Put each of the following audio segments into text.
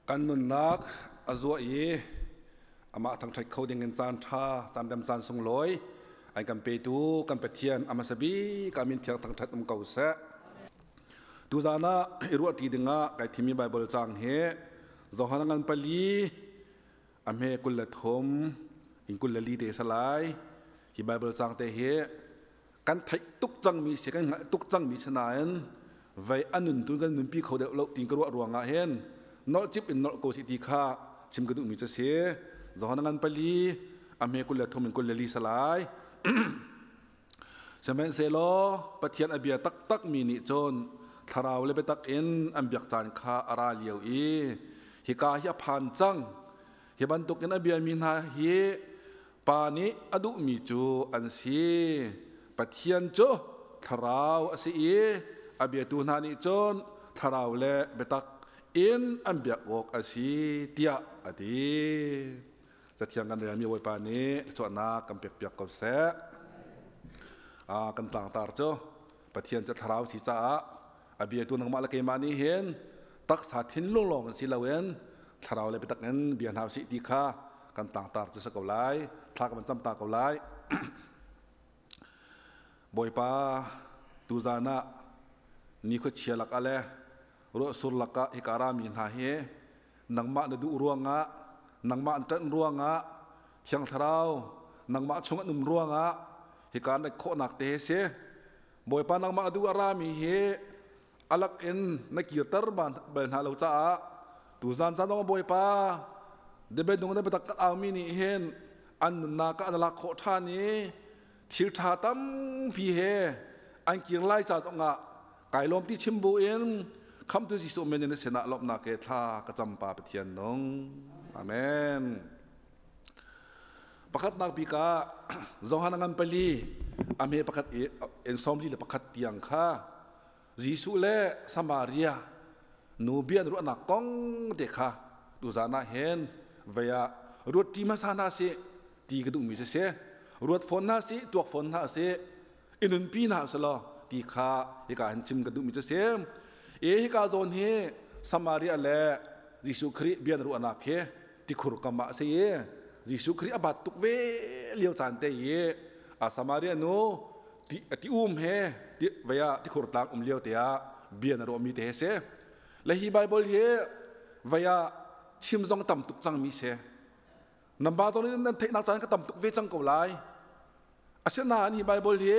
Kan nunnak a zuah i amah thangṭhat kho ding in caan ṭha, caan rem caan sunglawi an kan petu kan Pathian a hmasa bik ah min thiang thangṭhat um ko seh. Tuzaan ah i ruahṭi dingah kai thimmi Baibal caang hi Johan ngan pali a hme 23 in 24 te salai. Hi Baibal caang te hi kan theih tuk cangmi si kan hngalh tuk cangmi si nain vei a nun tu kan nunpi kho deuh lo tin ka ruah ruangah hin nolh cip in nolh ko si ti kha chim ka duhmi cu si. Johan ngan pali a hme 23 in 24 salai. Sihmanhsehlaw Pathian a bia taktak mi nih cun thlarau le biatak in an biak caan kha a ra lio i hika hi a phan cang. Hi bantukin a biami hna hi Pa nih a duhmi cu an si. Pathian cu thlarau a si i a biatu hna nih cun thlarau le biatak in an biak awk a si tiah a ti. Cathiang kan relmi Bawipa nih thluachuahnak kan pekpiak ko seh. Kan tlangtar cu Pathian cu thlarau si caah a biatu nangmah le keimah nih hin taksa thinlung lawng in si loin thlarau le biatak in bia hna usih ti kha kan tlangtar cu si ko lai. Thla kan cam ta ko lai. Bawipa, tuzan ah ni khuachia lakah le ruahsur lakah hika rami hna hi nangmah na duh ruangah, nangmah an ṭanh ruangah, Thiang Thlarau nangmah chung an um ruangah hika an rat khawhnak te hi si. Bawipa, nangmah a duh a rami hi alak in na kirter bal hna lo caah tuzan caan zong Bawipa, debet nung na biatak kan aumi nih hin an nunnak ah an lak khawh ṭhan i thil ṭha tampi he an kir lai ca zongah kai lawm ti chim bu in khamtu Jesuh min in na sinah lawmhnak he thla ka cam, Pa Pathian nung. Amen. Pakhatnak bik ah Johan ngan pali a hme pakhat i in 41 tiang kha Jesuh le Samaria nu bia an ruahnak kong te kha tuzaan ah hin vei ah ruat ṭi hmasa hna sih ti ka duhmi si. Ruat fawn hna sih, tuak fawn hna sih, i nunpi hna selaw ti kha hika hin chim ka duhmi cu si. E hika zawn hi Samaria le Jesuh Khrih bia an ruahnak hi tikhur kam ah a si i Jesuh Khrih a bat tuk ve lio caan te i a Samaria nu ti ti um he ti vei ah tikhur tlang um lio te ah bia na ruahmi te he si. Le hi Bible hi vei ah chim zong tam tuk cangmi si. Namba zong in nan theihnak caan ka tam tuk ve cang ko lai. Asinain hi Bible hi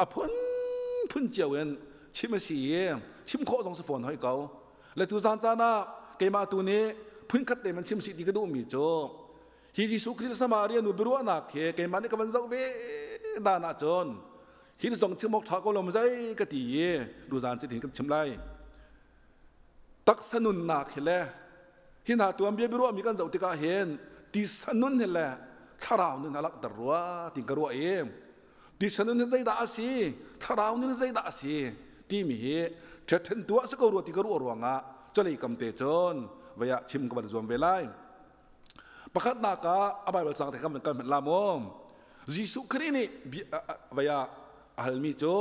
a phunphun cio in chim a si i chim khawh zong si fawn hoi ko. Le tu zan caan ah keimah tu nih phunkhat te man chim si ti ka duhmi cu hi Jesuh Khrih Samaria nu biaruahnak hi keimah nih ka van zoh ve dan ahcun hi zong chim awk ṭha ko lo zei ka ti i tuzan cu tin kan chim lai. Taksa nunnak hi le hi hna tuanbia biaruahmi kan zoh tikah hin tisa nun hi le thlarau nun a langhter rua ti ka ruah i tisa nun hi zeidah a si, thlarau nun hi zeidah a si timi hi ṭhethen tuah si ko rua ti ka ruah ruangah cawlei kam te cun vei ah chim ka van zuam ve lai. Pakhatnak ah a Bible cang te kan kan hmet la mu. Jesuh Khrih nih vei ah a halmi cu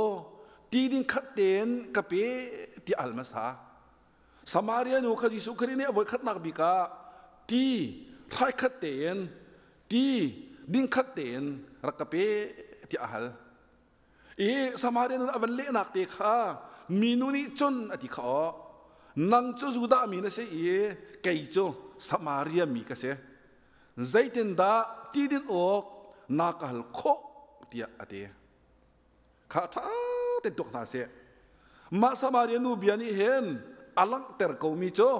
ti ding khat tein ka pe ti al hmasa. Samaria nu kha Jesuh Khrih nih a voikhatnak bik ah ti hraikhat tein, ti dingkhat tein rak ka pe tiah a hal. I Samaria nu a van lehnak te kha minu nih cun a ti kha aw, nang cu Judah mi na si i kei cu Samaria mi ka si. Zeitindah ti din awk na ka hal khawh tiah a ti. Kha ṭha tein tuak hna seh. Mah Samaria nu bia nih hin a langhter komi cu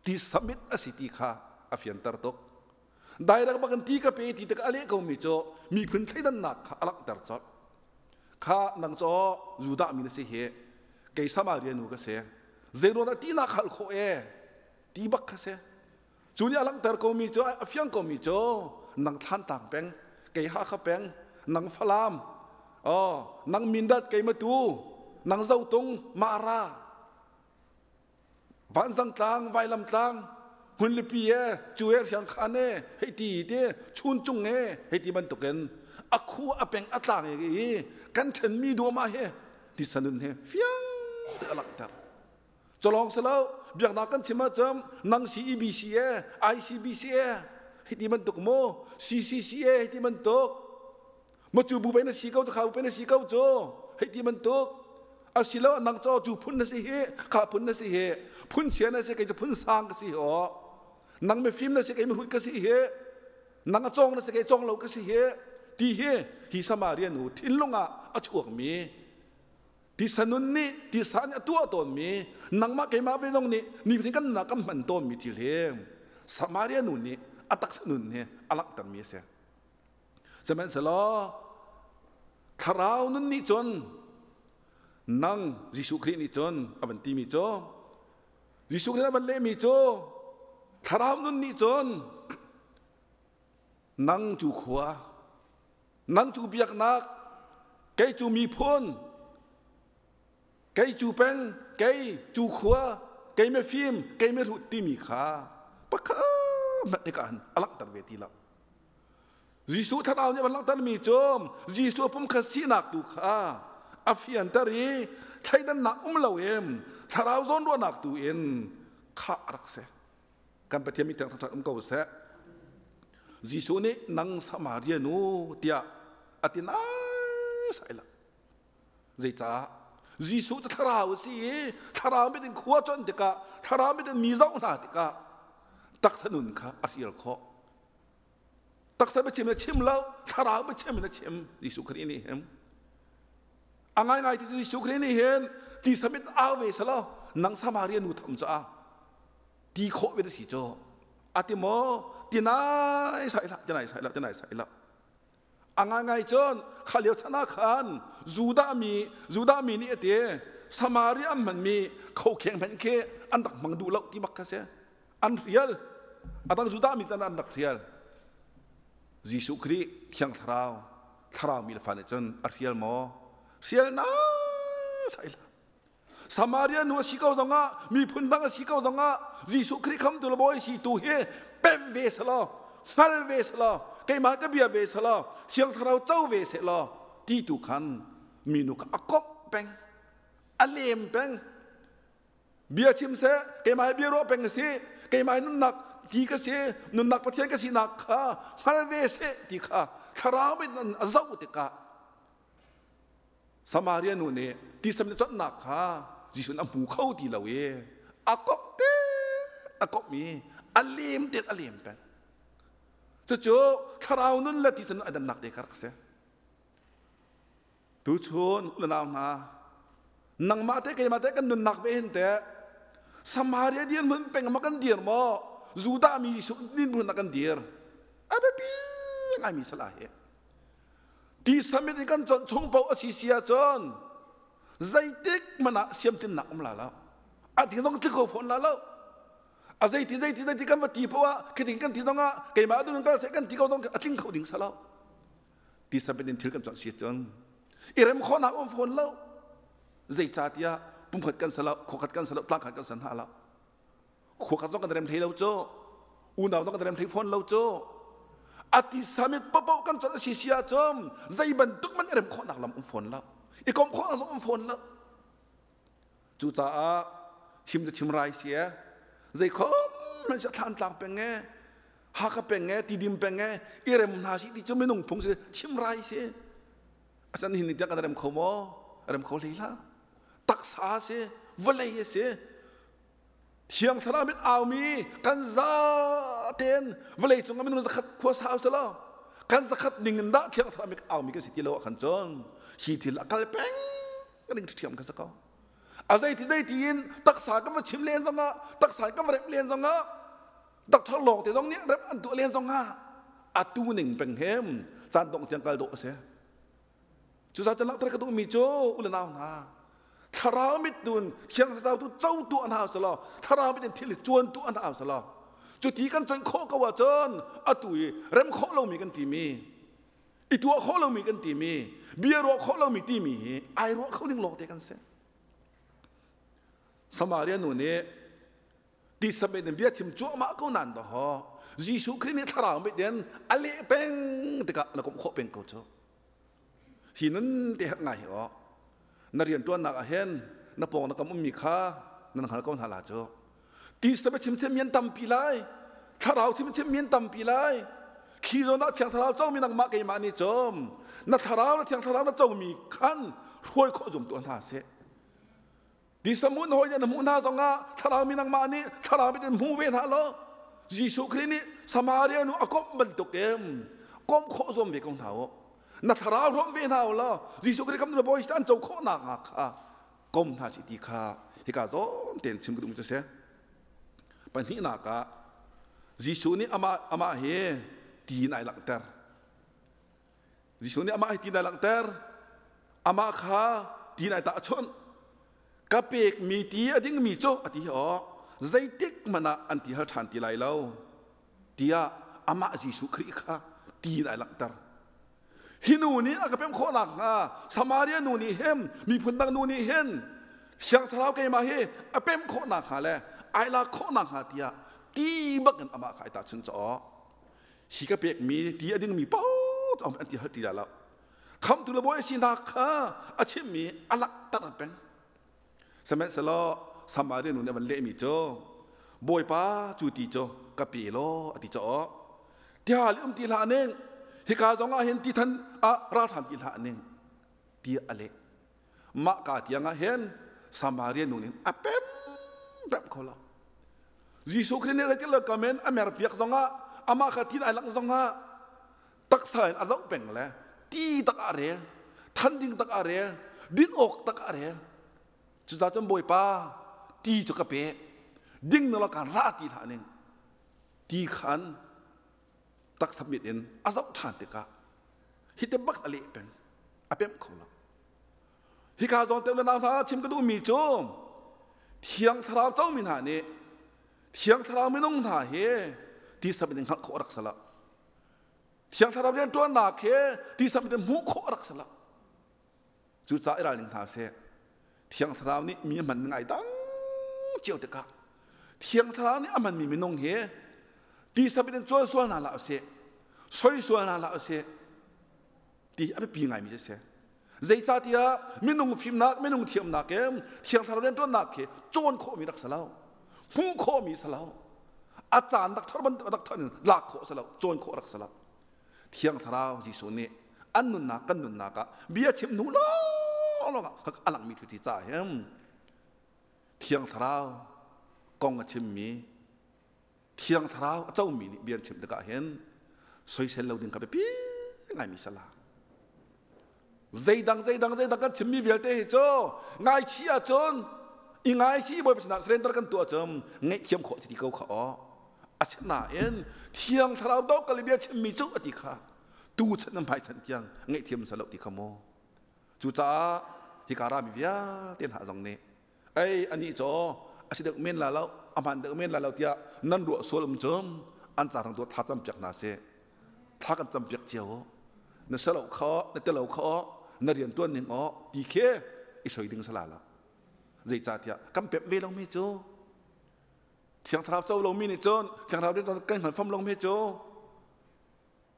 ti samit a si ti kha a fianter tuk. Direct bak in ti ka pe ti tik a leh komi cu miphun thleidannak kha a langhter colh. Kha nang cu Judah mi na si hi, kei Samaria nu ka si. Zeiruangah ti na khal khawh e ti bak kha si. Cu nih a langhter komi cu, a fiang komi cu nang Thlantlang peng, kei Hakha peng, nang Falam, oh, nang Mindat, kei Matu, nang Zotung, Mara, Vanzangtlang, Vailamtlang, Hmunlipi e, cu e, Hriangkhan e, hei ti ti, Chuncung e, hei ti bantukin a khu a peng a tlang i kan ṭhenmi duahmah hi tisanun he fiang te a langhter. Culawng si lo, biaknak kan chim ahcun nang CEBCA, ICBCA, hiti bantuk mu, CCCA hiti bantuk, macu bu pei na si ko, kha bu pei na si ko cu, hiti bantuk, asilo nang caw cu phun na si hi, kha phun na si hi, phun chia na si, kei cu phun sang ka si hi aw, nang mifim na si, kei mihrut ka si hi, nang a cawng na si, kei cawng lo ka si hi, ti hi hi Samaria nu thinlung ah a chuakmi Tisa nun nih tisa nih a tuah tawnmi nangmah keimah ve zong nih nifatin kan nunnak kan hman tawnmi thil hi Samaria nu nih a taksa nun hi a langhtermi a si. Sihmanhsehlaw thlarau nun nih cun nang Jesuh Khrih nih cun a van timi cu Jesuh Khrih a van lehmi cu thlarau nun nih cun nang cu khua Nang cu biaknak, kei cu miphun, kei cu peng, kei cu khua, kei mifim, kei mihrut timi kha pakhat hmanh hika hin a langhter ve ti lo. Jesuh thlarau nih a van langhtermi cu Jesuh pumkhat sinak tu kha a fianter i thleidannak um loin thlarau zawnruahnak tu in khah a rak si. Kan Pathian mi thiang thangṭhat um ko seh. Jesuh nih nang Samaria nu tiah a ti naisai lo. Zeicah? Jesuh cu thlarau a si i thlarau mit in khua cuanh tikah thlarau mit in mi zoh hna tikah taksa nun kha a hrial khawh. Taksa biachim in a chim lo, thlarau biachim in a chim Jesuh Khrih nih hin. A ngaingai ti cu Jesuh Khrih nih hin tisa mit au ve selaw nang Samaria nu tham caah ti khawh ve na si cu a ti maw ti nai sai hlah ti nai sai hlah ti nai sai hlah a ngaingai cun kha lio chan ah khan Judah mi Judah mi nih a ti Samaria an hmanmi khokheng hmanh khi an rak hmang duh lo ti bak kha si an hrial a dang Judah mi tan an rak hrial Jesuh Khrih Thiang Thlarau thlarau mi le fa nih cun a hrial maw hrial nai sai hlah Samaria nu a si ko zongah miphun dang a si ko zongah Jesuh Khrih khamtu le bawi si tu hi pem ve selaw hngal ve selaw keimah ka bia ve selaw Thiang Thlarau co ve selaw ti tu khan minu kha a komh peng a lem peng bia chim seh keimah hi bia ruah peng a si keimah hi nunnak ti ka si nunnak Pathian ka sinak kha hngal ve seh ti kha thlarau in a zoh tikah Samaria nu nih tisam le cawnnak kha Jesuh nih a hmu kho ti lo i a komh te a komh i a lem te a lem peng. Cucu thlarau nun le tisa nun a dannak te kha rak si. Tuchun unau hna nangmah te keimah te kan nunnak ve hin teh Samaria dirhmun peng ma kan dir maw Judah mi Jesuh dirhmun ah kan dir a biapi ngaimi sala hi Tisa mit in kan conh chung paoh a si si ahcun zeitik hmanh ah siamtinnak um la lo. A ding zong tli kho fawn la lo. A zeiti zeiti zeiti kan va ti paoh ah khiting kan ti zong ah keimah dun kan seh kan ti ko zong a tling kho ding sa lo. Tisa mit in thil kan conh si ahcun i rem khawhnak um fawn lo. Zeicahtiah pumkhat kan sa lo, khuakhat kan sa lo, tlangkhat kan sa hna lo. Khua khat zong kan rem hlei lo cu unau zong kan rem hlei fawn lo cu a tisa mit paoh kan chawnh a si si ahcun zei bantuk man i rem khawhnak lam um fawn lo i kom khawhnak zong um fawn lo cucaah chim cu chim rai si e zei khom man si thlan tlang peng e Hakha peng e Tidim peng e i rem hna si ti cu minung phung si chim rai si asan hin ni tiang kan rem kho maw rem kho hlei hlah taksa si vawlei a si Thiang Thlarau mit aumi kan zaten vawlei cung ah minung zakhat khua sau selaw kan zakhat ning in dah Thiang Thlarau mit aumi kan si ti lo ah khan cun hi thil a kal peng ning ṭhiam kan si ko. A zeiti zeiti in taksa kan va chim len zongah taksa kan va remh len zongah doctor lawng te zong nih remh an tuah len zongah atu ning peng hem caan dongh tiang kal dawh a si. Cucaah cun langhter ka duhmi cu u le nau hna thlarau mit tun thiang thlarau tu co tu an hau selaw thlarau mit in thil hi cuan tu an hau selaw cuti kan conh khawh ko ahcun atu i rem khawh lomi kan timi i tuah khawh lomi kan timi bia ruah khawh lomi timi hi ai ruah kho ding lawng te kan si Samaria nu nih tisa mit in bia chim cuahmah ko nan daw Jesuh Khrih nih thlarau mit in a leh peng tikah na komh khawh peng ko cu hi nun te herh ngai hi aw na riantuannak ah hin na pawng na kam ummi kha. Nan hngal ko hna la cu. Tisa biachim chimmi an tampi lai. Thlarau chim chimmi an tampi lai. Khi zawn ah Thiang Thlarau comi nangmah keimah nih cum na thlarau le Thiang Thlarau na comi khan hruai khawh zum tuah hna seh. Tisa hmuh hawi nih na hmuh hna zongah thlarau mi nangmah nih thlarau mit in hmu ve hna law Jesuh Khrih nih Samaria nu a komh bantukin komh khawh zuam ve ko hna u. Na thlarau hrawm ve hna u law Jesuh Khrih kam na bawi an co khawh nak hnga kha kom hna si ti kha hika zawn tein chim ka duh cu si. Pahnihnak ah Jesuh nih amah amah hi ti in ai langhter. Jesuh nih amah hi ti in ai langhter. Amah kha ti in ai tahchunh. Ka pekmi ti a dingmi cu a ti hi aw zeitik hmanh ah an ti hal ṭhan ti lai lo tiah amah Jesuh Khrih kha ti in ai langhter. Hi nu nih a ka pemh khawh nakhnga Samaria nu nih hin miphun dang nu nih hin Thiang Thlarau keimah hi a pemh khawh nakhnga le ai lak khawh nakhnga tiah ti bak in amah kha ai tahchunh caw. Hi ka pekmi ti a dingmi paoh cu an ti hal ti dah lo. Khamtu le bawi sinak kha a chimmi a langhter peng. Sihmanhsehlaw Samaria nu nih a van lehmi cu Bawipa cu ti cu ka pe law a ti caw. Tial um ti hlah ning hika zong ah hin ti than ah ra ṭhan ti hlah ning tiah a leh. Mah ka tiang ah hin Samaria nu nih a pem pem kho lo. Jesuh Khrih nih zeitin le kamen a mer piak zong ah amah kha tin ai langh zong ah taksa in a zoh peng le ti tak ah rel than ding tak ah rel din awk tak ah rel cucaah cun bawipa ti cu ka pe ding na kan ra ti hlah ning ti khan taksa mit in a zoh ṭhan tikah hi te bak a leh peng a pemh kho lo hika zawn te na hna chim ka duhmi cu thiang thlarau comi hna nih thiang thlarau minung hna hi ti sab in hngalh khawh rak sala Thiang Thlarau rianṭuannak he tisam in hmuh khawh a rak si lo. Cucaah i ralring hna seh. Thiang Thlarau nih mi a hman ngai dang cio tikah Thiang Thlarau nih a hmanmi minung hi tisam in cuan sual hna hlah usih, soi sual hna hlah usih ti a biapi ngaimi cu a si. Zeicahtiah minung fimnak, minung thiamnak he Thiang Thlarau rianṭuannak khi cawn khawhmi rak si lo. Hmuh khawhmi si lo. A caan rak thar bantuk rak thar in lak khawh si lo, cawn khawh rak si lo. Thiang Thlarau Jesuh nih an nunnak kan nunnak ah bia chim hnu lawnglawng ah a langmi thil ci caah hin Thiang Thlarau kong a chimmi Thiang Thlarau a comi nih bia an chim tikah hin soisel lo ding kha biapi ngaimi sala. Zeidang zeidang zeidang kan chimmi vialte hi cu ngaichih ahcun i ngaichih Bawipa sinah surrender kan tuah cun ngaihthiam khawh ti ko kha aw. Asinain Thiang Thlarau do kal i bia chimmi cu a ti kha tu chan nan hmai chan tiang ngaihthiam salo ti kha mu. Cucaah hika rami vialte hna zong nih Ei anih cu a si deuh men la lo a hmaan deuh men la lo tiah nan ruah sual um cu an ca rang tu thla cam piak hna sih thla kan cam piak cio na selo kho na telo kho na rian tuan ning aw ti khi i soi ding sala lo zeicahtiah kan pep ve lo mi cu thiang thlarau co lo mi nih cun thiang thlarau kan hngal fam lo mi cu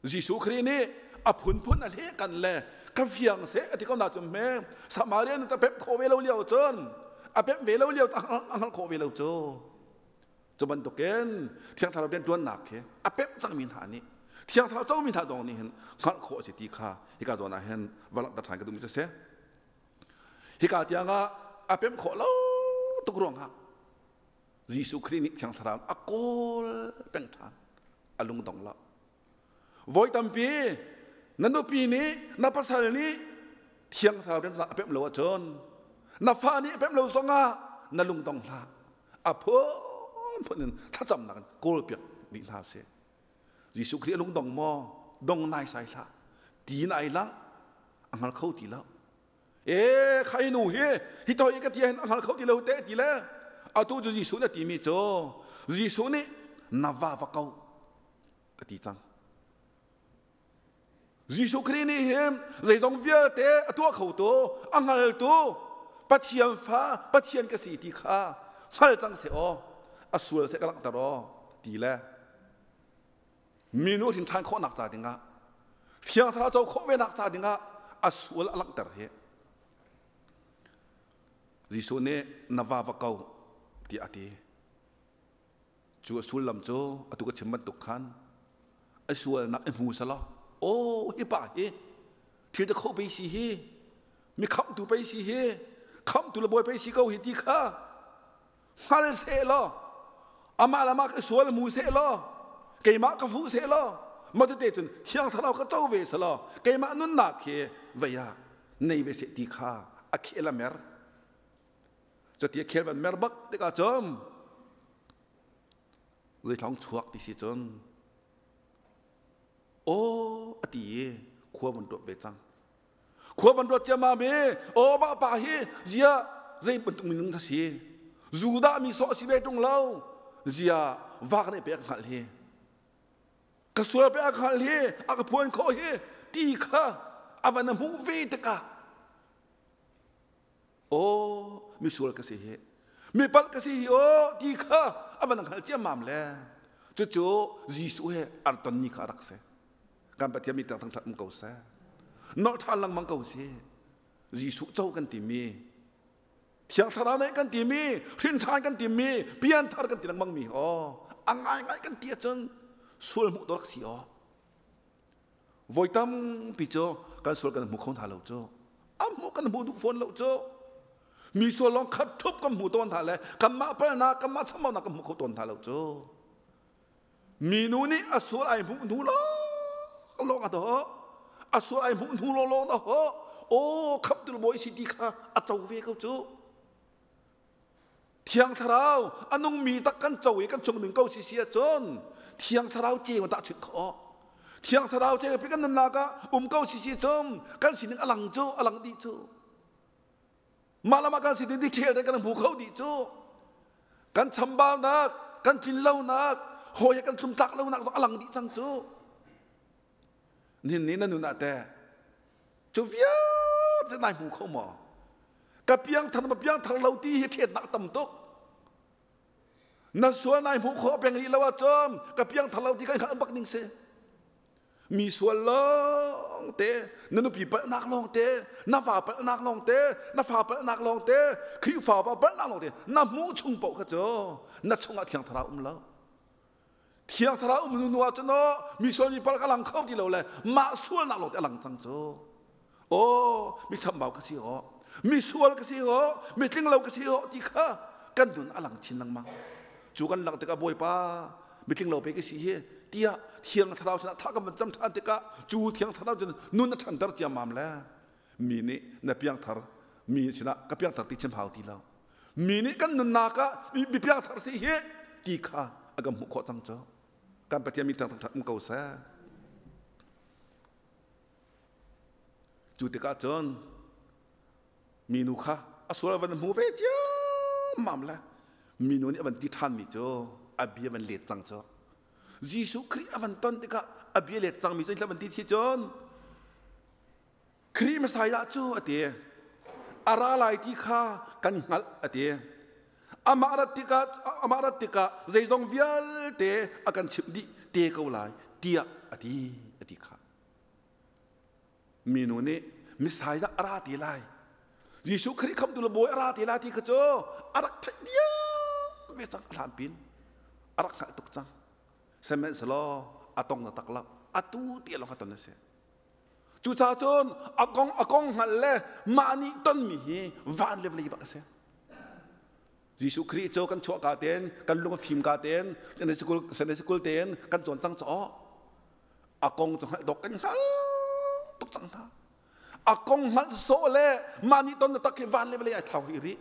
Jesuh Khrih nih a phunphun a hleh kan le ka fiang seh a ti ko na cun hme Samaria nu ta pep khawh ve lo lio cun a pep ve lo lio a hngalh khawh ve lo cu cu bantukin Thiang Thlarau rianṭuannak khi a pep cangmi hna nih Thiang Thlarau comi hna zong nih hin hngalh khawh a si ti kha hika zawn ah hin va langhter ṭhan ka duhmi cu a si hika tiangah a pem khawh lo tuk ruangah Jesuh Khrih nih Thiang Thlarau a kawl peng ṭhan a lungdong lo Voi tampi na nupi nih na pasal nih thiang thlarau rian a pemh lo ahcun na fa nih a pemh lo zongah na lungdong hlah. A phunphun in thlacamnak in kawlpiak dih hna sih. Jesuh Khrih a lungdong maw? Dong naisai hlah. Ti in ai lang a hngal kho ti lo. E khai nu hi hi toi ka ti hin a hngal kho ti lo te ti le atu cu Jesuh na timi cu Jesuh nih na va va ko ka ti cang. Jesuh Khrih nih hin zeizong vialte a tuah khotu, a hngaltu, Pathian fa, Pathian ka si ti kha hngal cang seh aw, a sual seh ka langhter aw ti le minu hrin ṭhan khawhnak ca dingah Thiang Thlarau co khawh ve nak ca dingah a sual a langhter hi. Jesuh nih na va va ko. tiah a ti. Cu a sullam cu atu ka chim bantuk khan a sualnak i hmu selaw aw hi pa hi thil te kho pei si hi mi khamhtu pei si hi khamhtu le bawi pei si ko hi ti kha hngal seh law amah le amah ka sual mu seh law keimah ka fuh seh law mate cun thiang thlarau ka co ve selaw keimah nunnak hi vei ah nei ve seh ti kha a khel a mer. Cuti a khel van mer bak tikah cun zeithlong chuak ti si cun aw a ti i khua van ruat ve cang. Khua van ruat ciammam i aw mah pa hi zia zei bantuk minung ka si Judah mi sawh si ve ṭung lo zia vak nih pek hngalh hi ka sual pe a hngalh hi a ka phuan khawh hi ti kha a van a hmuh ve tikah Aw misual ka si hi mi palh ka si hi aw ti kha a van hngal ciammam le cucu Jesuh he ar tonmi kha a rak si. Kan Pathian mi thangthat um ko seh. Nolh ṭhan lengmang ko si. Jesuh co kan timi Thiang Thlarau neih kan timi hrin ṭhan kan timi pianthar kan ti lengmang mi aw a ngaingai kan ti ahcun sual hmuh dawh rak si aw. Voi tampi cu kan sual kan hmu kho hna lo cu. A hmuh kan hmu duh fawn lo cu. Mi sual lawng khat ṭhup kan hmu tawn hna le kanmah palnak kanmah chambaunak kan hmu kho tawn hna lo cu. Minu nih a sual ai hmuh hnu lawng lawng a dawh. A sual ai hmuh hnu lawng lawng dawh. Aw khamtu bawi si ti kha a co ve ko cu. Thiang Thlarau a nungmi tak kan co i kan chung ning ko si si ahcun Thiang Thlarau ceu tah chuih khawh. Thiang Thlarau ceu pi kan nunnak ah um ko si si cun kan sining a lang cu a lang dih cu. Mah lam ah kan sining detail te kan hmu kho dih cu. Kan chambaunak, kan tlinlonak, hawi he kan tlumtlak lonak zong a lang dih cang cu. Nihin ni na nun ah teh cu vialte nai hmu kho maw? Ka piangthar ma piangthar lo ti hi ṭhetnak tam tuk. Na sual nai hmuh khawh peng rih lo ahcun ka piangthar lo ti kan hngalh bak ning si. Mi sual lawng te, na nupi palhnak lawng te, na va palhnak lawng te, na fa palhnak lawng te, Khrihfa pa palhnak lawng te, na hmuh chung paoh kha cu na chungah Thiang Thlarau um lo. Thiang Thlarau um hnu ah cun aw mi sual mi palh ka lang kho ti lo le mah sualnak lawng te a lang cang cu. Aw mi chambau ka si aw mi sual ka si aw mi tling lo ka si aw ti kha kan nun a lang chin lengmang. Cu kan lang tikah Bawipa mi tling lo pe ka si hi tiah Thiang Thlarau sinah thla kan van cam ṭhan tikah cu Thiang Thlarau cun nun a ṭhanter ciammam le mi nih na piangthar mi sinah ka piangthar ti chim hau ti lo. Mi nih kan nunnak ah mi piangthar si hi ti kha a kan hmuh khawh cang cu. Kan Pathian mi thangthat um ko seh. Cu tikah cun minu kha a sual van hmu ve ciammam le minu nih a van ti ṭhanmi cu a bia van let cang cu. Jesuh Khrih a van ton tikah a bia let cangmi cu van ti thi cun Khrih Messiah cu a ti. A ra lai ti kha kan hngalh a ti. Amah rat tikah amah rat tikah zeizong vialte a kan chimh dih te ko lai tiah a ti a ti kha. Minu nih Messiah a ra ti lai. Jesuh Khrih khamtu le bawi a ra ti lai ti kha cu a rak theih diam ve cang a hlan pin a rak hngalh tuk cang. Sihmanhsehlaw a tong na tak lo. Atu ti lawng kha ton a si. Cucaah cun a kong a kong hngalh le mah nih tonmi hi van le vawlei bak a si. Jesuh Khrih cu kan chuah ka tein kan lung a fim ka tein Sunday school Sunday school tein kan cawn cang caw a kong cu hngalh dawk kan hngal tuk cang hna. A kong hngalh sawh le mah nih ton tak hi van le vawlei ai thlau hi rih.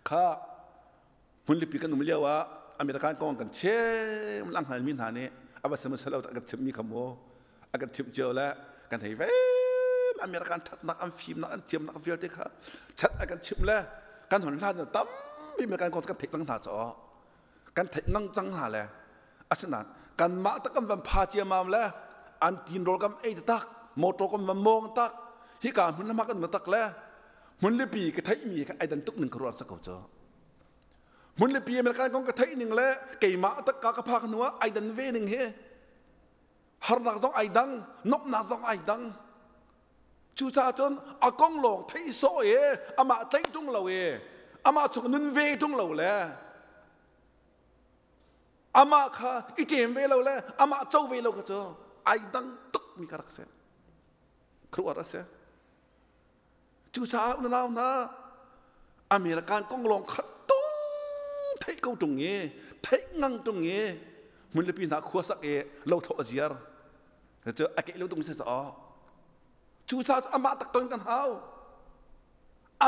Kha hmunlipi kan um lio ah American kong kan chim lang hngalmi hna nih a va sim lo a kan chimmi kha mu a kan chimh cio le kan hei ve American thatnak an fimnak an thiamnak vialte kha chat a kan chimh le kan hon hlan tampi American kong kan theih cang hna caw kan theih nang cang hna le asinain kanmah tak kan van pha ciamam le an tin rawl kan ei tak motor kan van mawng tak hika hmun lamah kan tak le hmunlipi ka theihmi kha ai dan tuk ning ka ruat sa ko cu hmunlipi American kong ka theih ning le keimah tak ka ka phak hnu ah ai dan ve ning hi harnak zong ai dang nomhnak zong ai dang cucaah cun a kong lawng theih sawh e amah tlaih tung lo e. amah chung nun ve ṭung lo le amah kha i ṭem ve lo le amah co ve lo kha cu ai dang tuk mi ka rak si. Khuaruahhar a si. Cucaah unau hna, American kong lawng kha tung theih ko ṭung i theih ngang ṭung i hmunlipi hna khua sak i lothlawh a ziar. Cu a keih lo tung si caah. Cucaah amah tak ton kan hau.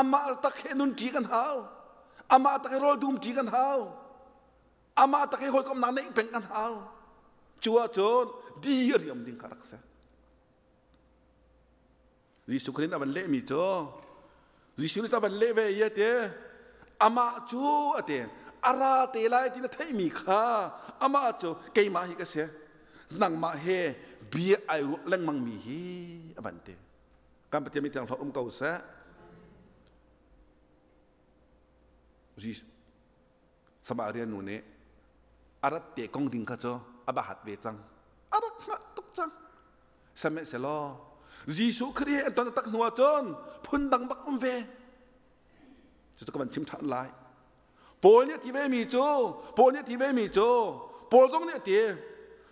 Amah tak he nun ṭi kan hau. Amah tak he rawl dum ṭi kan hau. Amah tak he hawikomhnak neih peng kan hau. Cu ahcun di a riam ding kha rak si. Jesuh Khrih nih a van lehmi cu Jesuh nih a van leh ve i a ti amah cu a ti a ra te lai ti na theihmi kha amah cu keimah hi ka si nangmah he bia ai ruah lengmang mi hi a van ti. Kan Pathian mi thiang hlawt um ko seh. Jesuh Samaria nu nih a rat te kong ding kha cu a bahat ve cang. A rak hngalh tuk cang. Sihmanhsehlaw Jesuh Khrih he an ton tak hnu ahcun phundang bak um ve. Cucu ka van chim ṭhan lai. Paul nih a ti ve mi cu, Paul nih a ti ve mi cu, Paul zong nih a ti,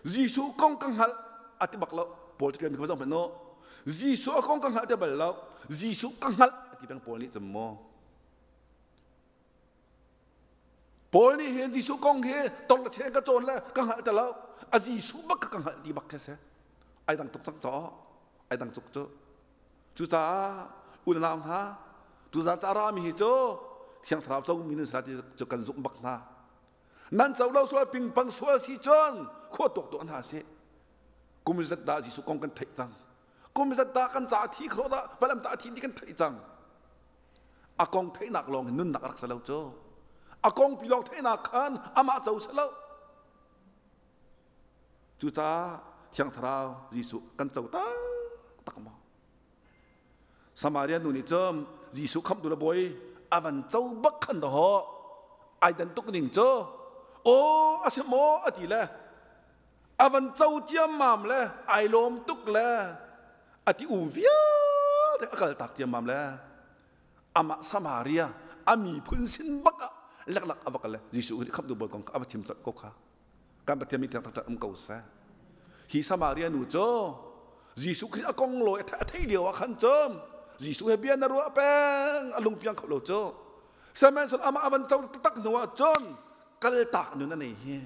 Jesuh kong ka hngalh a ti bak lo. Paul cu mi kha zong hmanh Jesuh a kong ka hngalh ti bal lo. Jesuh ka hngalh a ti peng Paul nih cun maw. Paul nih hin Jesuh kong hi tor le cheng ka cawn le ka hngalh ti lo. A Jesuh bak ka hngalh ti bak khi si. Ai dang tuk cang caw. Ai dang tuk cu. Cucaah unau hna tuzaan ca rami hi cu Thiang Thlarau co mi nan si ti cu kan zumh bak hna. Nan co lo sual pingpang sual si cun khua tuak tuah hna sih. Kum zat dah Jesuh kong kan theih cang. Kum zat dah kan ca thi khro dah valam ta thi ti kan theih cang. A kong theihnak lawng hin nunnak rak si lo cu. A kong pi lawng theihnak khan amah co si lo. Cucaah Thiang Thlarau Jesuh kan co taktak maw? Samaria nu nih cun Jesuh khamhtu le bawi a van co bak khan dawh ai dan tuk ning cu aw a si maw a ti le a van co ciammam le ai lawm tuk le a ti um vialte a kal tak ciammam le amah Samaria a miphun sin bak ah leklak a va kal le Jesuh nih khamhtu bawi kong kha a va chim colh ko kha. Kan Pathian mi thiang taktak um ko seh. Hi Samaria nu cu Jesuh Khrih a kong lawi a theih lio ah khan cun Jesuh he bia na ruah peng a lungpiang kho lo cu. Sihmanhsehlaw amah a van co taktak hnu ah cun kaltak nun a nei hi.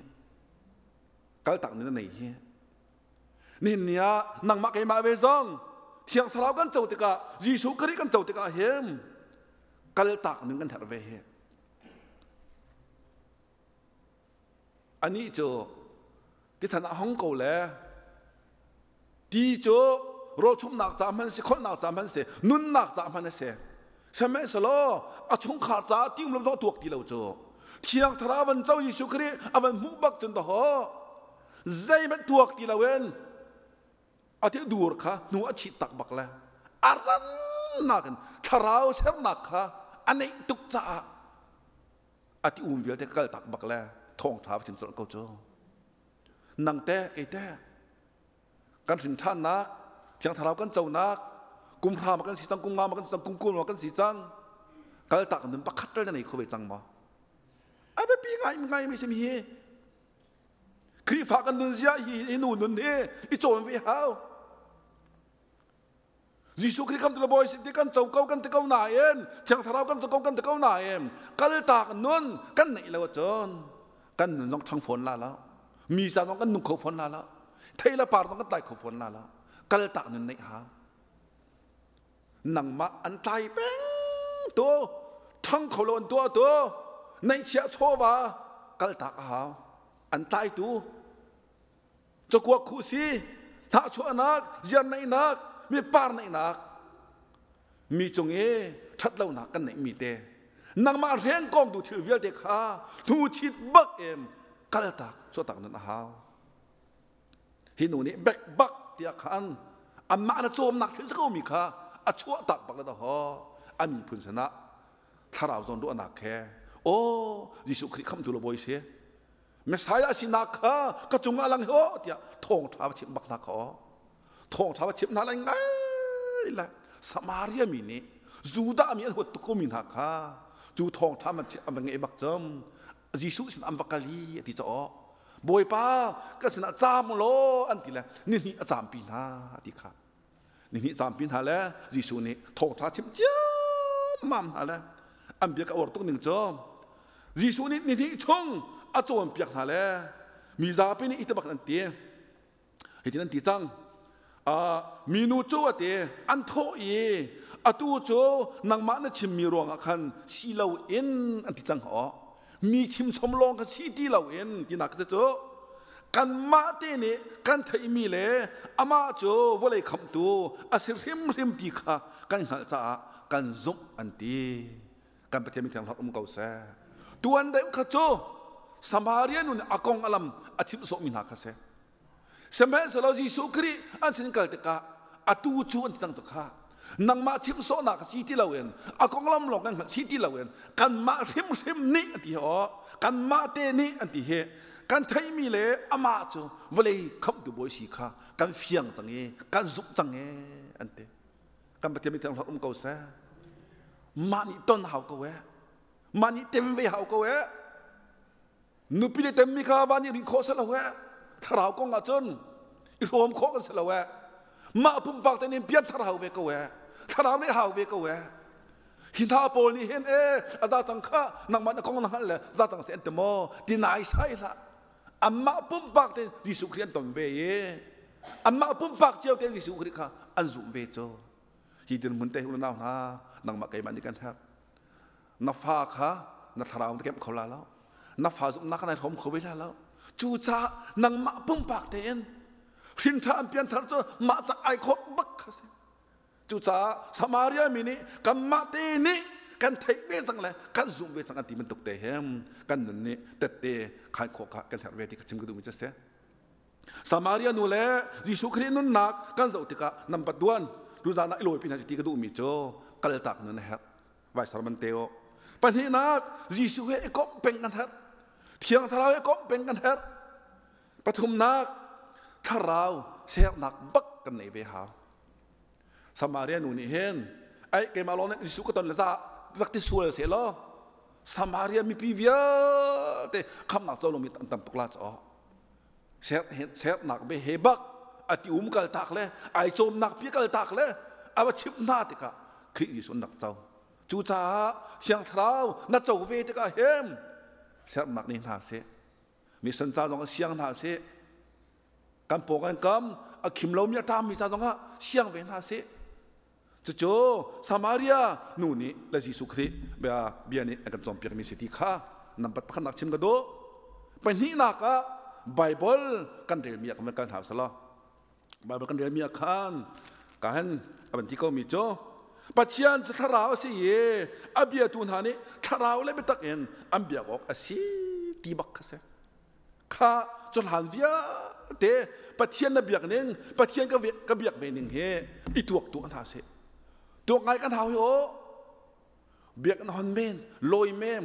Kaltak nun a nei hi. Nihin ni ah nangmah keimah ve zong Thiang Thlarau kan co tikah Jesuh Khrih kan co tikah hin kaltak nun kan herh ve hi. Anih cu tithan ah hong ko le ti cu rawlchumnak ca hmanh si kholhnak ca hmanh si nunnak ca hmanh a si. Sihmanhsehlaw a chungkhar caah ti um lo tuak ti lo cu Thiang Thlarau van co Jesuh Khrih a van hmuh bak cun dahawh zeihmanh tuak ti loin a ti dur kha hnu a chit tak bak le a rannak in thlarau sernak kha a neih tuk caah a ti um vialte ka kal tak bak le thawngṭha va chim colh ko cu. Nang teh kei teh kan hrin ṭhannak Thiang Thlarau kan conak kum hra ma kan si cang kum nga ma kan si cang kum kul ma kan si cang kaltak nun pakhat tal na nei kho ve cang maw? A biapi ngai ngai mi sim hi. Khrihfa kan nun zia hi hi nu nun hi i cawn ve hau. Jesuh Khrih kan bawi si ti kan co ko kan ti ko nain Thiang Thlarau kan co ko kan ti ko nain kaltak nun kan neih lo ahcun kan nun zong ṭhang fawn la lo mi ca zong kan nung kho fawn la lo thei le par zong kan tlai kho fawn la lo kaltak nun neih hau nangmah an tlai peng tu ṭhang kho lo an tuah tu neihchiah chawva kaltak a hau an tlaitu Cakuak khuhsi, hnahchuahnak, ziarneihnak, mi par neihnak, mi cung i ṭhatlonak kan neihmi te, nangmah hrengkawngtu thil vialte kha hnuchit bak in kaltak chuahtak nan a hau. Hi nu nih bek bak tiah khan anmah na cawmnak thil si komi kha a chuahtak bak le dahaw a miphun sinah thlarau zawn ruahnak he aw Jesuh Khrih khamhtu le bawi si Messiah sinak kha ka cungah lang hi aw tiah thawngṭha va chimh bak hna kha aw. Thawngṭha va chimh hna lai ngai le Samaria mi nih Judah mi an huat tuk komi hna kha. Cu thawngṭha man an va ngeih bak cun Jesuh sin an va kal i a ti caw. Bawipa ka sinah caam law an ti le nihnih a caampi hna a ti kha. Nihnih caampi hna le Jesuh nih thawngṭha chim ciammam hna le an bia ka uar tuk ning cu Jesuh nih nihnih chung a cawnpiak hna le mi zapi nih iti bak an ti. Hitin an ti cang. Minu cu a ti an thawh i atu cu nangmah na chimmi ruangah khan si loin an ti cang aw. Mi chimchom lawng kha si ti loin tinak cu cu kanmah te nih kan theihmi le amah cu vawlei khamhtu a si hrimhrim ti kha kan hngalh caah kan zumh an ti. Kan Pathian mi thiang um ko seh. Tuan deuh kha cu Samaria nu nih a kong a lam a chimh sawhmi hna kha si. Sihmanhsehlaw Jesuh Khrih an sin kal tikah atu cu an ti cang tuk kha. Nangmah chimh sawhnak si ti loin a konglam lawng kan hngalh si ti loin kanmah hrimhrim nih an ti hi aw kanmah te nih an ti hi kan theihmi le amah cu vawlei khamhtu bawi si kha kan fiang cang i kan zumh cang e an ti. Kan Pathian mi thiang um ko seh. Mah nih ton hau ko eh. Mah nih tem ve hau ko eh. Nupi le temmi kha va nih rin khawh si lo eh. Thlarau kong ah cun i hrawm khawh kan si lo eh. Mah pumpak te nih pianthar hau ve ko eh. Thlarau nih hau ve ko eh. Hi hna pawl nih hin eh a za cang kha nangmah na kong na hngalh le za cang se an ti maw ti nai sai hlah. Amah pumpak te Jesuh Khrih an ton ve i amah pumpak cio te Jesuh Khrih kha an zumh ve cu. Hi dirhmun te unau hna nangmah keimah nih kan herh. Na fa kha na thlarau na kemh kho la lo. Na fa zumhnak nai hrawm kho ve la lo. Cucaah nangmah pumpak tein hrinṭha an pianthar cu mah cak ai khawt bak kha si. Cucaah Samaria mi nih kanmah te nih kan theih ve cang le kan zumh ve cang an ti bantuk te hem kan nun nih tette khan khawh kha kan herh ve ti ka chim ka duhmi cu a si. Samaria nu le Jesuh Khrih nunnak kan zoh tikah nampat duan tuzan ah i lawipi hna ti ka duhmi cu kaltak nun a herh. Vai sarman te o. Pahnihnak Jesuh he i komh peng kan herh. Thiang Thlarau he komh peng kan herh. Pathumnak thlarau sernak bak kan nei ve hau. Samaria nu nih hin ai keimah lawng nih Jesuh ka ton le za rak ti sual seh law Samaria mipi vialte khamnak co lomi an tam tuk la caw sernak be he bak a ti um kal tak le ai cawmnak pi kal tak le a va chimh hna tikah Khrih Jesuh an rak co cucaah Thiang Thlarau na co ve tikah hem sernak nih hna seh mission ca zong siang hna seh kan pawng kan kam a khim lomi a ṭammi ca zongah siang ve hna seh cucu Samaria nu nih le Jesuh Khrih bia bia nih a kan cawnpiakmi si ti kha nampat pakhatnak chim ka duh pahnihnak ah Bible kan relmi ah kan kal hna usalaw Bible kan relmi ah khan ka han a van ti ko mi cu Pathian cu thlarau a si i a biatu hna nih thlarau le biatak in an biak awk a si ti bak kha si kha cu hlan vialte Pathian na biak ning Pathian ka biak ve ning hi i tuak tuak hna sih tuak ngai kan hau hi aw biak na hon men lawi mem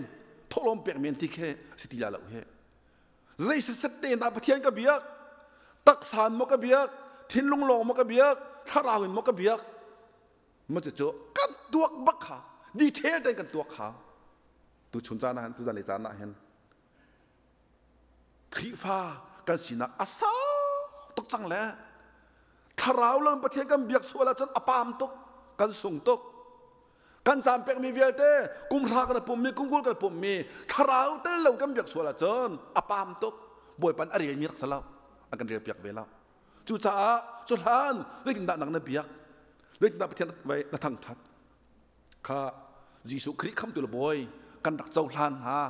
thawhlawm pek men ti khi si ti la lo hi zei set te dah Pathian ka biak taksa in maw ka biak thinlung lawng maw ka biak thlarau in maw ka biak ma cu kan tuak bak kha detail tein kan tuak kha tu chun caan ah hin tu zan lei caan ah hin Khrihfa kan sinak a sau tuk cang le thlarau lam Pathian kan biak sual ahcun a pam tuk kan sung tuk kan caan pekmi vialte kum hra kan pummi kum 20 kan pummi thlarau tel lo kan biak sual ahcun a pam tuk Bawipa a relmi rak si lo a kan rel piak ve lo cucaah cu hlan zeitindah nang na biak zeitindah Pathian na thangthat kha Jesuh Khrih khamtu le bawi kan rak cohlan hna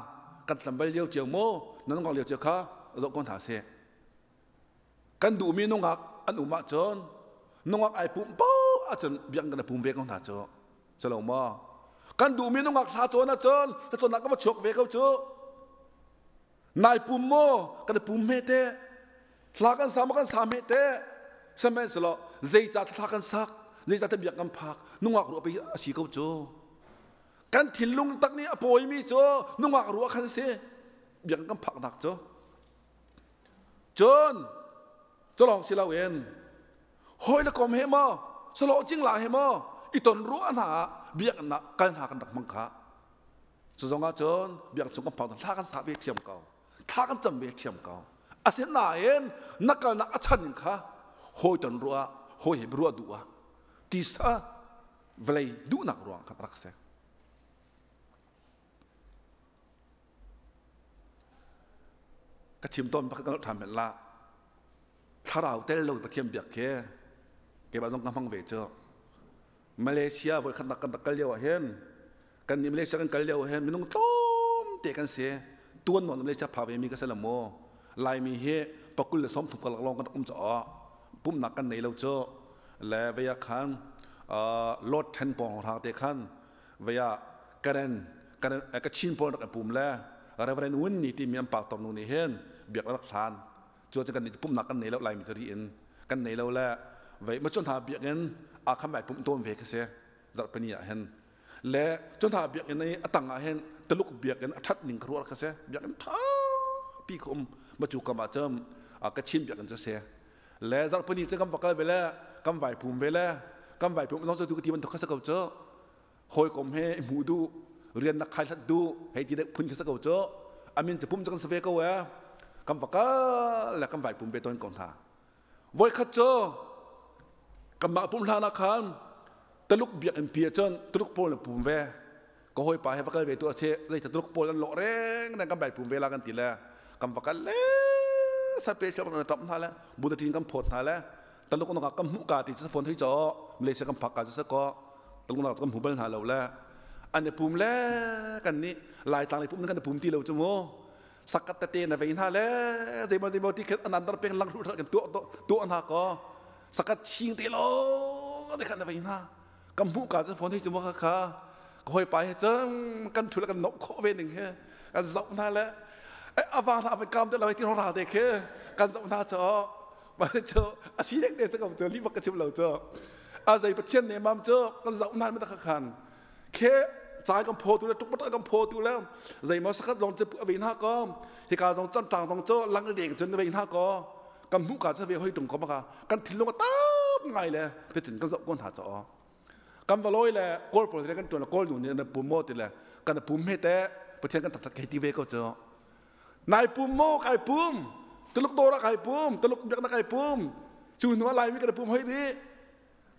kan tlamval lio cio maw nan ngok lio cio kha zoh ko hna seh kan duhmi nungak an um ahcun nungak ai pum paoh ahcun biakinn kan pum ve ko hna cu si lo maw kan duhmi nungak hla cawn ahcun hla cawnnak kan va chuak ve ko cu nai pum maw kan i pum hme te hla kan sa maw kan sa hme te sihmanhsehlaw zeicah thla kan sak zeicah te biak kan phak nungak ruah pei a si ko cu kan thinlung tak nih a pawimi cu nungak ruah khan si biak kan phaknak cu Cun culawng si loin hawi le kom he maw sawlawh cingla he maw i ton ruah hna ah biakinn ah kal hna kan rak hmang kha. Cu zong ah cun biak chung kan phak thla kan sa ve ṭhiam ko. Thla kan cam ve ṭhiam ko. Asinain na kalnak a chan in kha hawi ton ruah, hawi he ruah duh ah tisa vawlei duhnak ruang kha rak si. Ka chim tawn pakhat kan ṭhan la. Thlarau tel lo Pathian biak khi keimah zong ka hmang ve cu. Malaysia voi khatnak kan rak kal lio ah hin kan nih Malaysia kan kal lio ah hin minung tlawmte kan si. Tuan nawn Malaysia pha ve mi ka si lo mu. Laimi hi pakul le 30 karlak lawng kan rak um caah pumhnak kan nei lo cu. Le vei ah khan Lord Ten pawng hra te khan vei ah Karen Karen Kachin pawl rak i pum le Reverend Win ni timi an pastor nu nih hin biak rak hlan. Cu kan nih pumhnak kan nei lo Laimi tari in kan nei lo le vei ma cu hna biakinn a khan vai pumh tawn ve khi si zarhpini ah hin le cu hna biakinn i a tang ah hin Tuluk biakinn a that ning ka ruah kha si biakinn tha pi khu um ma cu kam ah cun Kachin biakinn cu si le zarhpini cu kan va kal ve le kan vai pum ve le kan vai pum zong cu tu ka ti bantuk kha si ko cu hawikom he i hmuh duh rian nak khai hlat duh hei ti deuh phun khi si ko cu amin cu pum cu kan si ve ko e kan va kal le kan vai pum ve tawn ko hna voikhat cu kanmah pum hlan ah khan Taluk biakinn pi ah cun Tuluk pawl na pum ve ka hawipa he va kal ve tu a si zeita Tuluk pawl an lawh reng reng kan vai pum ve la kan ti le kan va kal le sape siap kan tap hna le Buddha tin kan phawt hna le Taluk nak kan hmuh ka ti cu phone thui cho Malaysia kan phak ka cu ko Taluk nak kan hmu bal hna lo le an i pum le kan nih Laitlang lei pum kan i pum ti lo cu mu sakat tete na vei hna le zeimaw zeimaw ti khin an andar peng lang hru kan tuah tuah hna ko sakat ching te lo te khan na vei hna kan hmuh ka cu phone hei cu mu kha kha ka hawipa he cun kan thu le kan nok khawh ve ning he kan zoh hna le ava hna van kam te lo ti ral te khi kan zoh hna cho ma cu a si dek te ko cu li bak ka chim lo cu a zei pathian ne mam cu kan zoh hna mi kha khan khe cai kan phaw tu le tuk kan phaw tu le zeimaw sakhat zong cu ve hna ko hika zong chan tang zong cu lang deng cun ve hna ko kan hmuh ka cu ve hoi tung ko maka kan thinlung a tam ngai le te cun kan zoh ko hna cho kan va loi le kawl pawl kan tuan kawl nu nih na pum mo ti le kan pum he te pathian kan thangthat kai ti ve ko cu nai pum mo kai pum tuluk dora kai pum tuluk biaknak kai pum cu hnu ah laimi kan pum hoi ri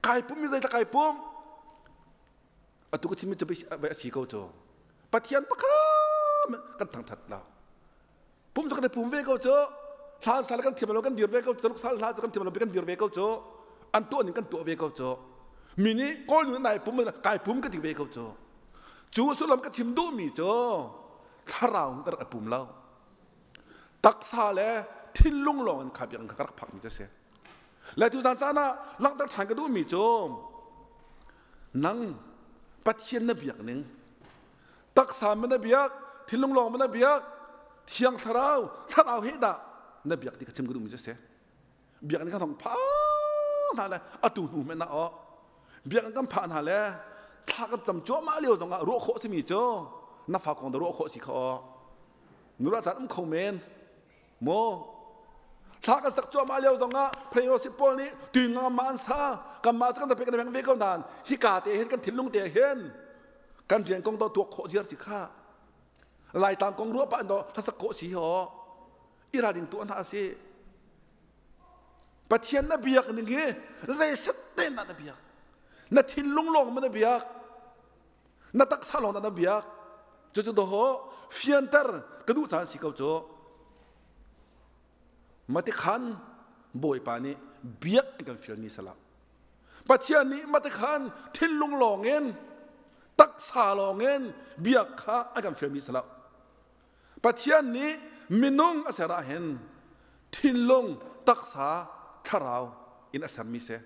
kai pum mi zei kai pum atu ka chimmi cu a si ko cu pathian pakhat kan thangthat lo pum cu kan i pum ve ko cu hlan sal kan thiam lo kan dir ve ko tuluk sal hla cu kan thiam lo kan dir ve ko cu an tuah ning kan tuah ve ko cu mi nih kawl nu nai pum kai pum ka ti ve ko cu cu sullam ka chim duhmi cu thlarau ka rak i pum lo taksa le thinlung lawng in kha biakinn kha ka rak phakmi cu a si le tu zan caan ah langhter ṭhan ka duhmi cu nang Pathian na biak ning taksa ma na biak thinlung lawng ma na biak thiang thlarau thlarau he dah na biak ti ka chim ka duhmi cu a si biakinn kan hong pha hna le atu hnu hmanh ah aw biakinn kan phah hna le thla kan cam cuahmah lio zongah ruah khawh simi cu na fa kong da ruah khawh si kha aw nura caan um kho men maw thla kan sak cuahmah lio zongah Pharaoh pawl nih tu nga ma an sa kanmah cu kan pe kan beng ve ko nain hika te hin kan thinlung te hin kan rian kong do tuak khawh ziar si kha laitlang kong ruah pah do hlasak khawh si ho i ralring tuah hna si Pathian na biak ning hi zei set te na na biak na thinlung lawng ma na biak na taksa lawng na biak cucu doho fianter ka duh caan si ko cu matikhan bawipa nih biak kan fialmi salah Pathian nih matikhan thinlung lawng in taksa lawng in biak kha a kan fialmi salah Pathian nih minung a ser ah hin thinlung taksa thlarau in a sermi si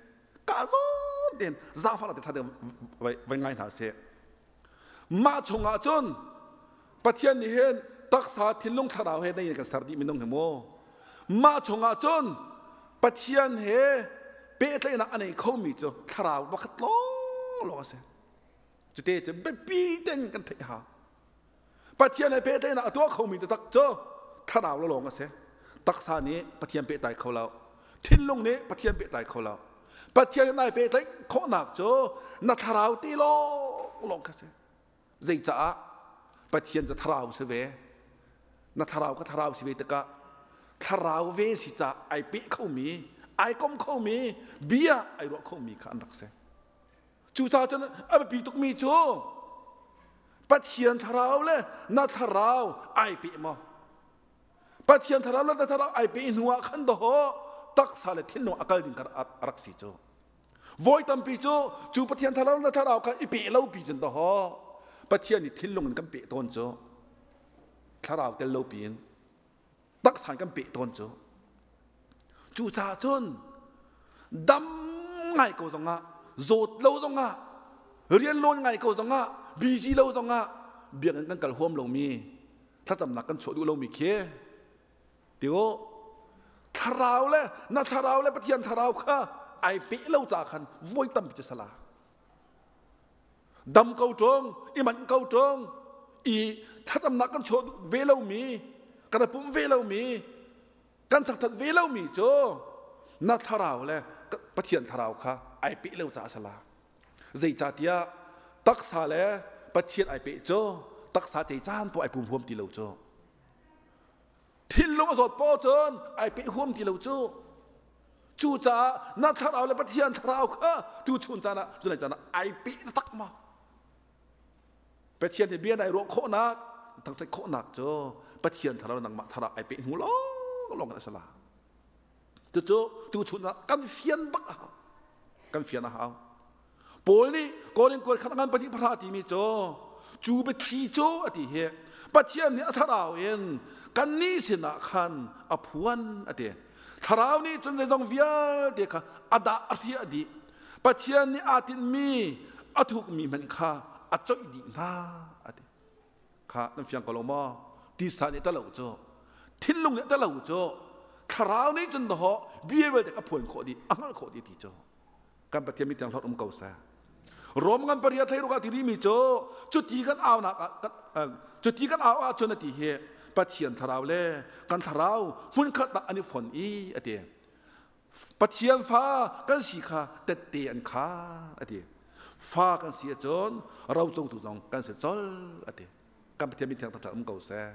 ka zawn tein zaangfah te ṭha vai ngai hna seh mah chungah cun Pathian nih hin taksa thinlung thlarau he dei in kan ser dih minung hi mu mah chungah cun Pathian he pehtlaihnak a nei khomi cu thlarau pakhat lawnglawng a si cute cu biapi ten kan theih hau Pathian he pehtlaihnak a tuah khomi taktak cu thlarau lawng a si. Taksa nih Pathian pehtlai kho lo. Thinlung nih Pathian pehtlai kho lo. Pathian he nai pehtlaih khawhnak cu na thlarau ti lawng lawng kha si. Zeicaah? Pathian cu thlarau si ve. Na thlarau ka thlarau si ve tikah thlarau ve si ca ai peh khomi, ai kom khomi, bia ai ruah khomi kha an rak si. Cucaah cun a biapi tukmi cu Pathian thlarau le na thlarau ai peh maw? Pathian thlarau le na thlarau ai peh hnu ah khan dawh taksa le thinlung a kal ding kha a rak si cu. Voi tampi cu cu Pathian thlarau le na thlarau kha i peh lo pi cun dawh Pathian nih thinlung in kan peh tawn cu thlarau tel lo piin taksa in kan peh tawn cu. Cucaah cun dam ngai ko zongah zawt lo zongah rian lawn ngai ko zongah busy lo zongah biakinn kan kal huam lomi thlacamnak kan chuah duh lomi khi ti u thlarau le na thlarau le Pathian thlarau kha ai peh lo ca khan voi tampi cu sala dam ko ṭung i manh ko ṭung i thlacamnak kan chuah ve lomi kan i pumh ve lomi kan thangṭhat ve lomi cu na thlarau le Pathian thlarau kha ai peh lo caah sala Zeicahtiah taksa le Pathian ai peh cu taksa cei caan poah ai pum huam ti lo cu. Thinlung a zawt poah cun ai peh huam ti lo cu. Cucaah na thlarau le Pathian thlarau kha tu chun caan ah cunai caan ah ai peh tak ma. Pathian he bia nai ruah khawhnak thangṭhat khawhnak cu Pathian thlarau nangmah thlarau ai peh hnu lawng lawng in a si la. Cucu tuchun ah kan fian bak a hau. Kan fian a hau. Paul nih Korin kuat khat ngan pahnih pahra timi cu cu biathli cu a ti hi Pathian nih a thlarau in kannih sinah khan a phuan a ti. Thlarau nih cun zeizong vialte kha a dah a hriah dih. Pathian nih aa tinhmi a thukmi hmanh kha a coih dih hna a ti. Kha nan fiang ko lo maw? Tisa nih talo cu thinlung nih talo cu thlarau nih cun dawh bia vialte a phuan khawh dih a hngalh khawh dih ti cu kan Pathian mi tiang hlawt um ko seh. Rom ngan paria thlei ruk ah ti rimi cu cuti kan aunak ah cuti kan au ahcun a ti hi Pathian thlarau le kan thlarau hmunkhat ah an i fon i a ti. Pathian fa kan si kha tette an khaan a ti. Fa kan si ahcun rocungtu zong kan si colh a ti. Kan Pathian min thiang thangṭhat um ko seh.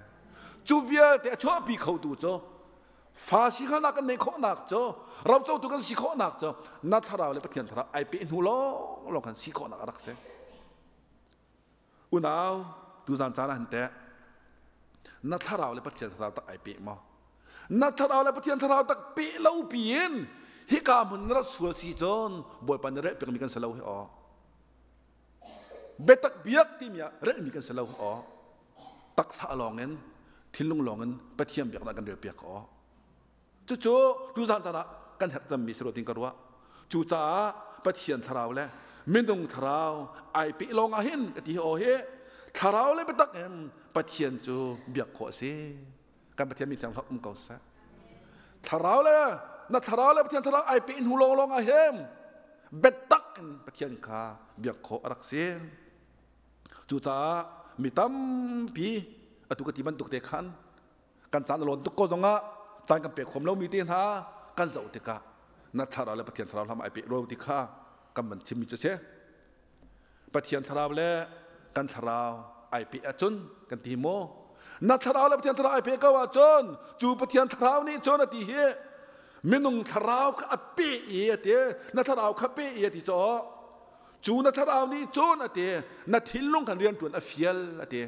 Cu vialte a chuahpi khotu cu fa si hngalhnak kan neih khawhnak cu rocotu kan si khawhnak cu na thlarau le Pathian thlarau ai peh hnu lawng lawng khan si khawhnak a rak si. Unau, tuzan caan ah hin teh na thlarau le Pathian thlarau tak ai peh maw? Na thlarau le Pathian thlarau tak peh lo piin hika hmun na rat sual si cun Bawipa na relh pekmi kan si lo hi aw. Biatak biak timi ah relhmi kan si lo hi aw. Taksa lawng in thinlung lawng in Pathian biaknak kan rel piak aw. Cucu tuzan caan ah kan herh cemmi si rua tin ka ruah. Cucaah Pathian thlarau le minung thlarau ai peh lawng ah hin ka ti hi aw hi thlarau le biatak in Pathian cu biak khawh a si. Kan Pathian mi thiang um ko seh. Thlarau le na thlarau le Pathian thlarau ai peh hnu lawng lawng ah hin biatak in Pathian kha biak khawh a rak si. Cucaah mi tampi atu ka ti bantuk te khan kan caan a lawn tuk ko zongah caan kan pek khom lomi te hna kan zoh tikah na thlarau le Pathian thlarau hlam ai peh ro ti kha kan van chimmi cu si. Pathian thlarau le kan thlarau ai peh ahcun kan ti maw? Na thlarau le Pathian thlarau ai peh ko ahcun cu Pathian thlarau nih cun a ti hi minung thlarau kha a peh i a ti na thlarau kha peh i a ti caw cu na thlarau nih cun a ti na thinlung khan rian ṭuan a fial a ti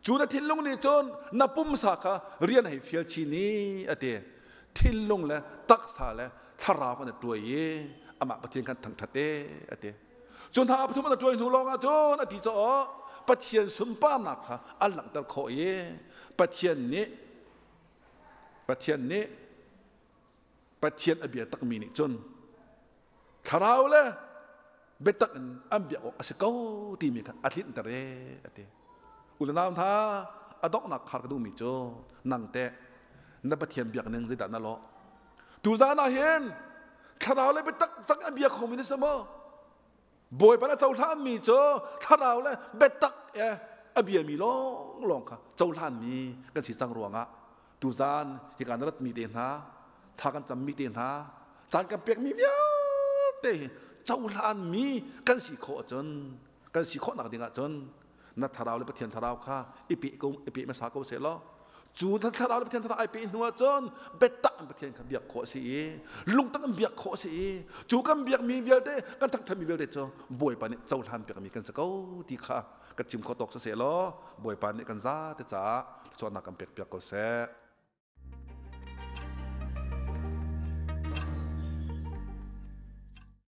Cu na thinlung nih cun na pumsa kha rian hei fial chin i a ti. Thinlung le taksa le thlarau kan i tuai i amah Pathian kan thangṭhat e a ti. Cu hna pathum an tuai hnu lawng ah cun a ti caw Pathian sunparnak kha an langhter khawh i Pathian nih Pathian nih Pathian a bia takmi nih cun thlarau le biatak in an biak awk a si ko timi kha a tlinhter e a ti. U le nau hna a donghnak khar ka duhmi cu nang teh na Pathian biak ning zeidah na lawh? Tuzaan ah hin thlarau le biatak tak a bia khomi na si maw? Bawipa le cohlanmi cu thlarau le biatak e a biami lawnglawng kha cohlanmi kan si cang ruangah tuzaan hika na ratmi te hna tha kan cammi te hna caan kan pekmi vialte hi cohlanmi kan si khawh ahcun kan si khawhnak ding ahcun Na thlarau le Pathian thlarau kha i pe ko, i pe hmasa ko seh law, cu thlarau le Pathian thlarau ai pe hnu ahcun biatak in Pathian kha biak khawh a si i lungtak in biak khawh a si i cu kan biakmi vialte, kan thangṭhatmi vialte cu Bawipa nih cohlan piakmi kan si ko ti kha ka chim khawh tawk siseh law, Bawipa nih kan zate caah thluachuahnak kan pek piak ko seh.